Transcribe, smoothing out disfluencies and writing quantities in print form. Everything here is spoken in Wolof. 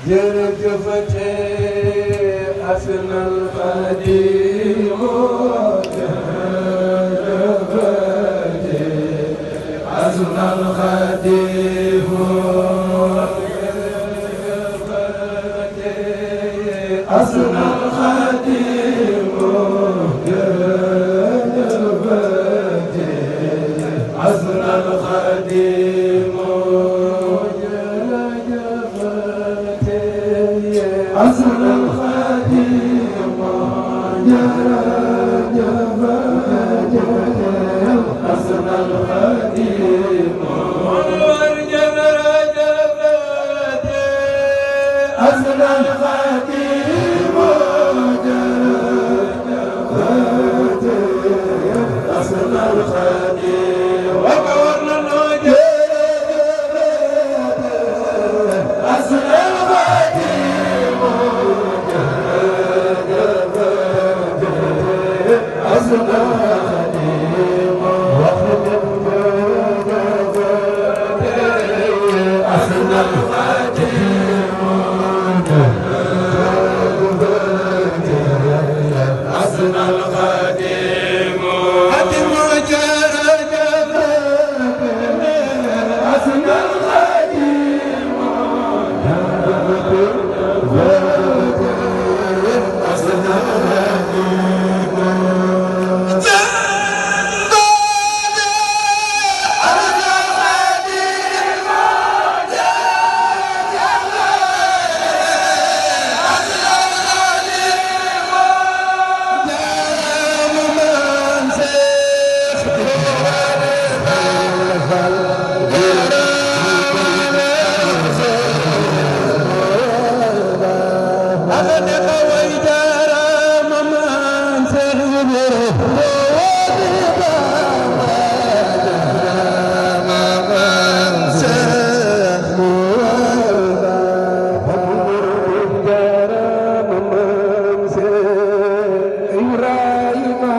jërëjëfate asnal xadim jërëjëfate asnal xadim jërëjëfate asnal xadim jërëjëfate asnal xadim أصل الخادم جرجف أصل الخادم ورجب رجبت أصل الخادم جرجف أصل الخادم وكورنا الوجه أصل الخادم Ibrahima